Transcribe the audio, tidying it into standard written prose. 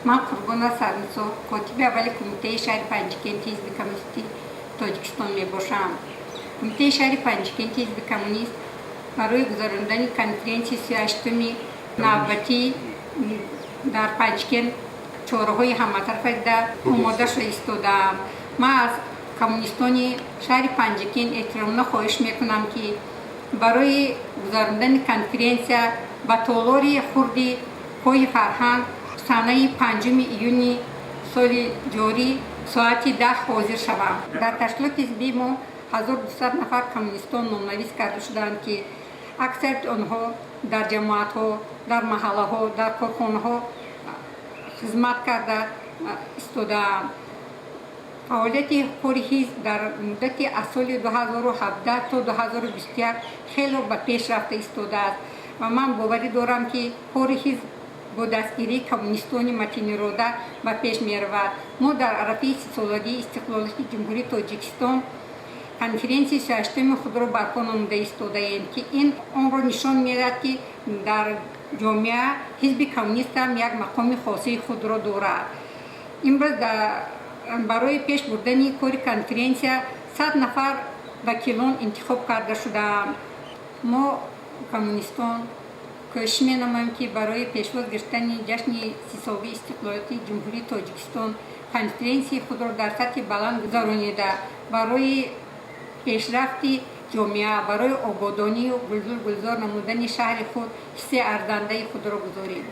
Ман Қурбонова Сарнисо, котиби аввали Кумитаи шаҳри Панҷикенти Ҳизби Коммунисти Тоҷикистон мебошам. Кумитаи шаҳри Панҷикенти Ҳизби Коммунист барои гузаронидани конференсияи 38-уми навбатӣ дар Панҷикент чораҳои ҳаматарафа дида омода шуда истодаам. Ман аз коммунистони шаҳри Панҷикент эҳтиромона хоҳиш мекунам, ки барои гузаронидани конференсия ба толори хурди Кӯҳи фарҳанг санаи 5 июни соли ҷорӣ соати 10 ҳозир шаванд. Дар ташкилоти ҳизбии мо 1200 нафар коммунистон номнавис карда шудаанд, ки аксарияти онҳо дар ҷамоатҳо, дар маҳаллаҳо, дар корхонаҳо хизмат карда истодаанд. Фаъолияти кори ҳизб дар муддати аз соли 2017 то 2021 хело ба пеш рафта истодааст ва ман боварӣ дорам, ки кори ҳизб бо дастгирии коммунистони матинирода ба пеш меравад. Мо дар арафаи 30-солагии истиқлолияти Ҷумҳурии Тоҷикистон конференсияи 38-уми худро барпо намуда истодаем, ки ин онро нишон медиҳад, ки дар ҷомеа Ҳизби Коммунист ҳам як мақоми хосаи худро дорад. Имрӯз барои пеш бурдани кори конференсия 100 нафар вакилон интихоб карда шудаанд. Мо, коммунистон, кӯшиш менамоем, ки барои пешвоз гирифтани ҷашни 30-солаи истиқлолияти Ҷумҳурии Тоҷикистон конференсияи худро дар сатҳи баланд гузаронида, барои пешрафти ҷомеа, барои ободонию гулзор намудани шаҳри худ ҳиссаи арзандаи худро гузорем.